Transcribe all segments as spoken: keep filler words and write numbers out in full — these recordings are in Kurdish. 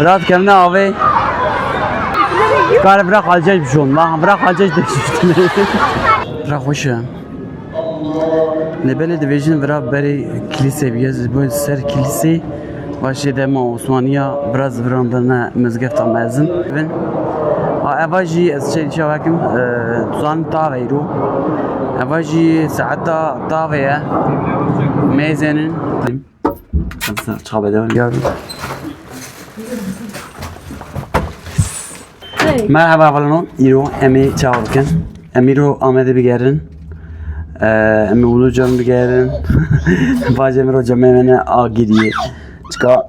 Bira dikevine avê. Kare bira xalçe bişon. Bak, bira xalçe de şiştine. Bira xweş e. Lê belê dibêjin vira berê kilîsê bûye, ji bo ser kilîsê va şê dema Osmaniya vira zivirandine mizgefta mezin. Bin. Ha, eva jî ez çê çawa kim, e, tu zanî tavê îro. Eva jî saeta tavê ye. Mêzênin. Çawa bedewin? Ya. Merhaba, hevalno. Îro em ê çawa bikin? Em îro Amedê bigerin. Ee, em ê Ulucan bigerin. Bacê min roja me mene agiriyê. Çika,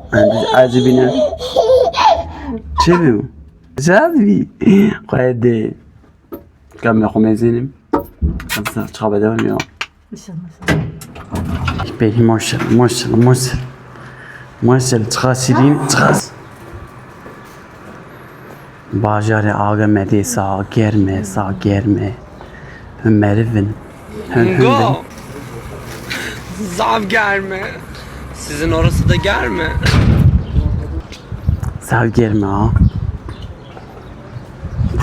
ez bîne. Çi bî? Jaz bî. Xwedê. Çika me xwe mêzênim. Çawa bedewin ya. Peki, maşallah, maşallah, maşallah. Maşallah, çiqa şirîn, çiqa. Bajarê Amedê sa germ e, sa germ e. Hûn meriv in. Hûn, hûn bin. Go! Zaf germ e. Sizin orası da germ e. Zaf germ e ha.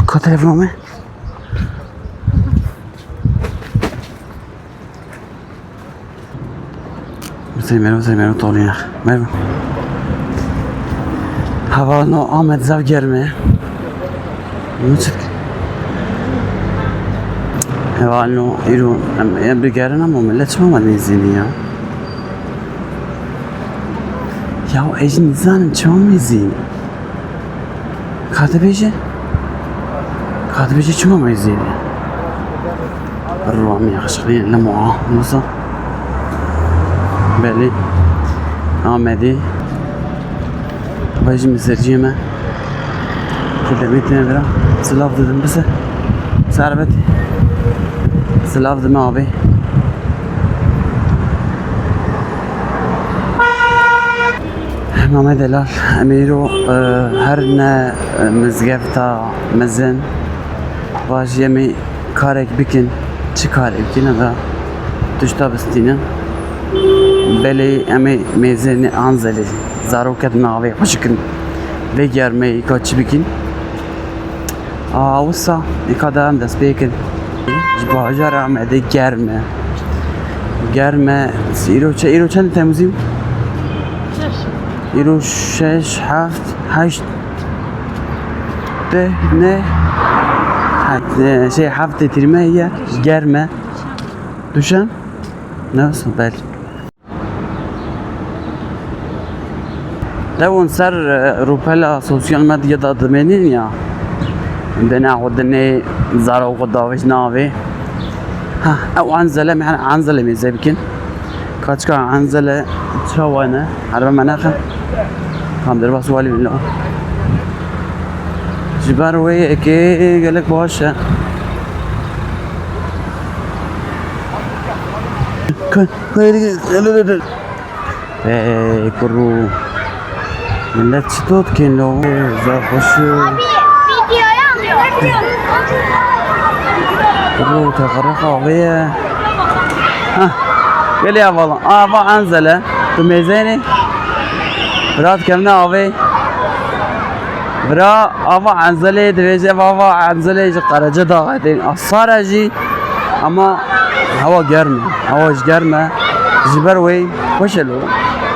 Ka telefona me? Bismillah, bismillah, tolî ya. Merhaba. Hevalno Amed zaf germ e. Muçik. Hevalno îro em, em bigerin ama millet çima me nêzînî ya. Ya ez nizanim çima me nêzînî. Ka dibêje? Ka dibêje çima me zêde? Rû em yaxşixî lemo a, wisa. Belê. Amedê. Vajî miserciyê me. Ku demê têne vira. Silav didim bise. Serbetî. Silav dime abê. Mame delal, em ê îro, e, herine, e, mizgefta mezin. Va jî em ê karek bikin. Çi karek bikin, em ra tişta bistînin. Belê em ê mêzênê Anzelê. Zarok ket navê xwe şikin. Vê germeyê ka çi bikin? A, wisa, ê ka da em dest pê kin. Ji bajarê Amedê germ e. Germ e. Îro çe-, îro çend Temmuzî? Şeş. Îro şeş, heft, heşt. Deh, ne? Heft, e, şey, heftê tîrme ye. Germ e. Duşem? Ne olsun, belê. Dewon ser, e, rûpela sosyal medyada dimênin ya. Dene xwe dinê, zarok xwe davêj navê. Ha, ew Anzele, me hene Anzele mêze bikin. Kaçka Anzele çawa ne? Herbe me nexe. Tam derbas wali bin lo. Ji ber wê yekê gelek baş e. Hey, kurû. Millet çito dikin lo? Zaf xweş. Kurû, te xerreqa vê ye. Hah. Gelê hevalan. Ava Anzele. Tu mêzênê. Bira dikevine avê. Bira, ava Enzelê dibêje, ava Enzelê ji Qerece daxê tên. A sar e jî, ama hewa germ e. Hewa jî germ e. Ji ber wê xweş e lo.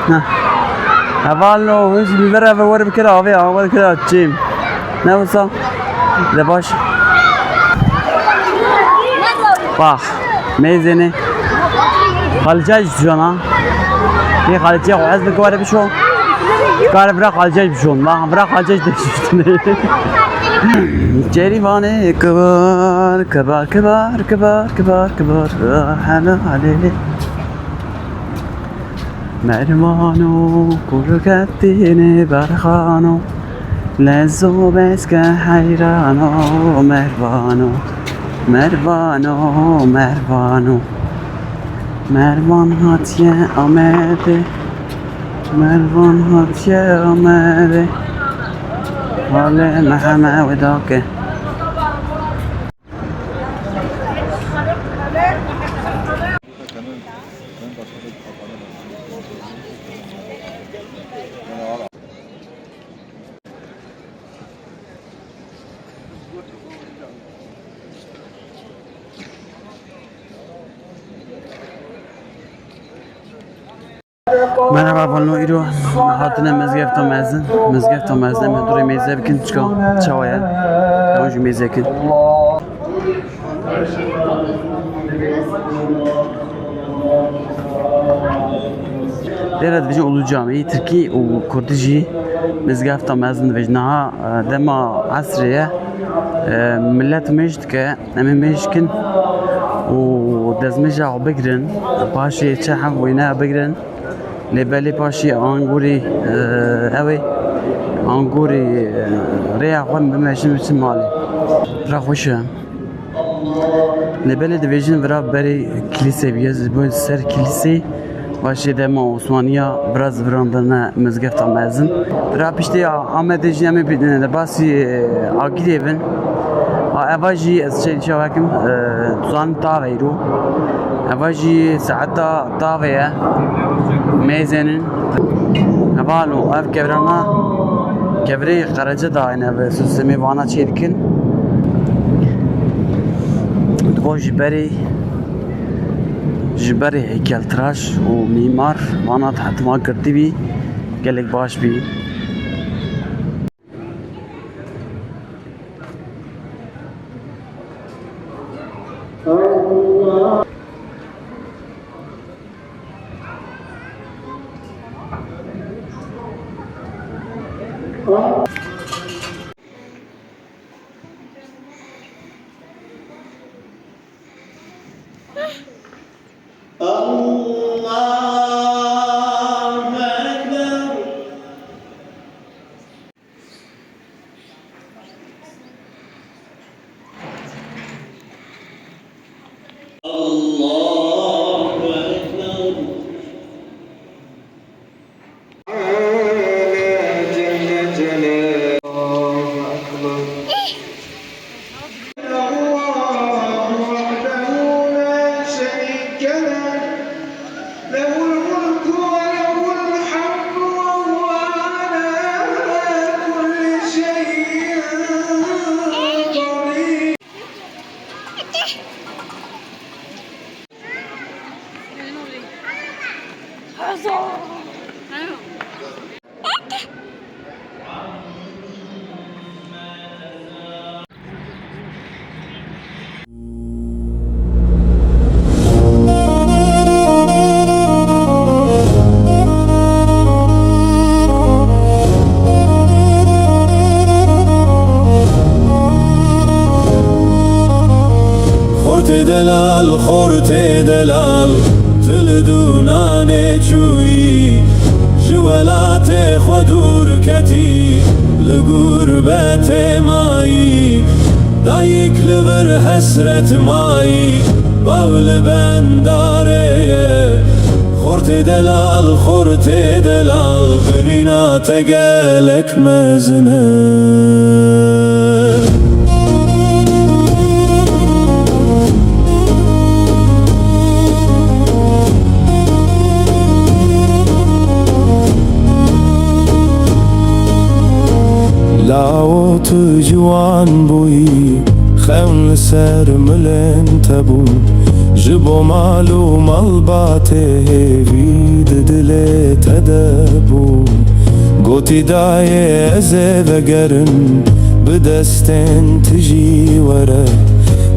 Heh. Hevalno, hûn jî li vir re ve wer bikira avê, ha, wer bikira çêm. Ne wisa? De baş. Bax. Mêzênê. Xalîçe ji cana. Yê xalîçe xwe ez bi kare bişo. Kare vira xalîçe bişon. Bak, vira xalîçe de şiştine. Cerivanê kibar, kibar, kibar, kibar, kibar, kibar. Hela halê. Mervano, kulu ketine berxano. Lezo beske heyrano, Mervano, Mervano, Mervano. Mervan hatiye Amedê, Mervan hatiye Amedê. Wale meheme wê dake. Merhaba, balno îro hatine mezgefta mezin. Mezgefta mezin, em ê durê mêze bikin, çika çawa ye? Ew jî mêze kin. Lêre dibêjin Ulu Camî, Tirkî û Kurdî jî mezgefta mezin dibêjin. Niha, e, dema esrê ye, e, milet mêj dike, em ê mêj kin û destmêja xwe bigirin, paşê çi hev wêne bigirin. Lê belê paşê angorî, e, ew ê, angorî, e, rêya xwe bimeşin biçin malê. Pira xweş e. Lê belê dibêjin vira berê kilîsê bûye, ji bo ser kilîsê paşê dema Osmaniya vira zivirandine mezgefta mezin. Vira piştê Amedê jî em ê bi-, de basî, e, Agirê bin. A, eva jî ez çê çawa kim, e, tu zanî tavê îro. Eva jî saeta tavê ye. Mêzênin. Hevalno, ev kevrana, kevirê Qerece dayine ve sistemê vana çê dikin. Digo ji berê, ji berê heykeltiraş û mîmar vana hetima girtî bî, gelek baş bî. Xortê delal, xortê delal, tu li dûnanê çûyî, ji welatê xwe dûr ketî, li gurbetê mayî. Dayik li vir hesret mayî, bav li bendarê ye. Xortê delal, xortê delal, birîna te gelek mezin e. Lawo tu ciwan bûyî, xem li ser milên te bû. Ji bo mal û malbatê hêvî di dilê te de bû. Gotî dayê ez ê vegerim, bi destên tijî were.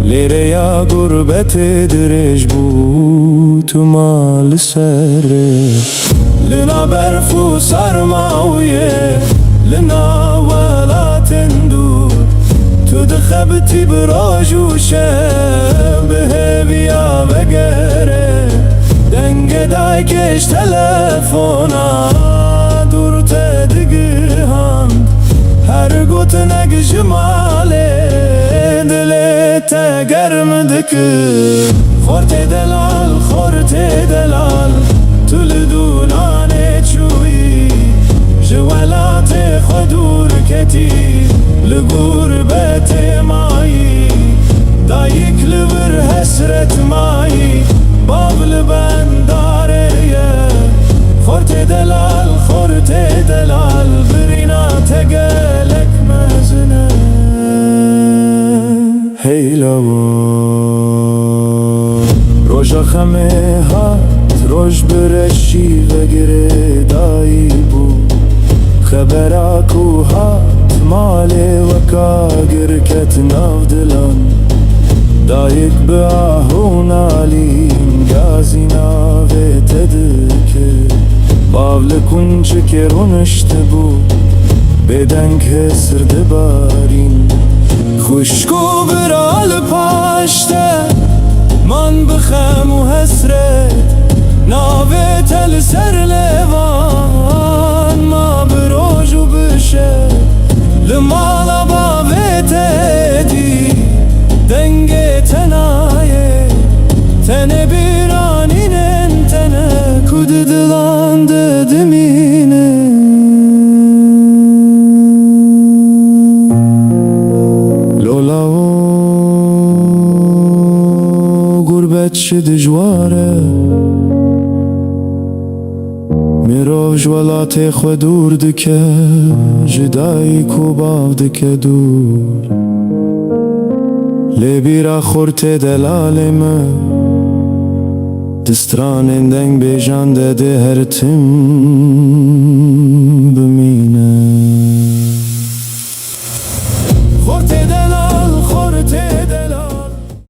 Lê rêya gurbetê dirêj bû, tu ma li ser rê. Li nav berf û sarmawiyê, li nav welatên dûr, tu dixebitî bi roj û şev, bi hêviya vegerê. Dengê dayikê ji telefona dûr te digihand, her gotinek ji malê dilê te germ dikir. Xortê delal, xortê delal, tu li dûnanê çûyî, ji welatê xwe dûr ketî, li gurbetê mayî. Dayik li vir hesret mayî, bav li bendarê ye. Xortê delal, xortê delal, birîna te gelek mezin e. Hey lawo. Roja xemê hat, roja Ji bi reşî ve girêdayî bû. Xebera ku hat malê weka gir ket nav dilan. Dayik bi ah û nalîn gazî navê te dikir. Bav li kunçikê rûniştibû, bêdeng hêsir dibarîn. Xwişk û bira li paş te man bi xem û hesret. Navê te li ser lêvan ma bi roj û bi şev. Li mala bavê te dî dengê te nayê. Tenê bîranînên te ne ku di dilan de dimîne. Lola o gurbet çi dijwar e. Mirov ji welatê xwe dûr dike, ji dayik û bav dike dûr. Lê bîra xurtê delalê me, di stranên dengbêjan de dê her tim.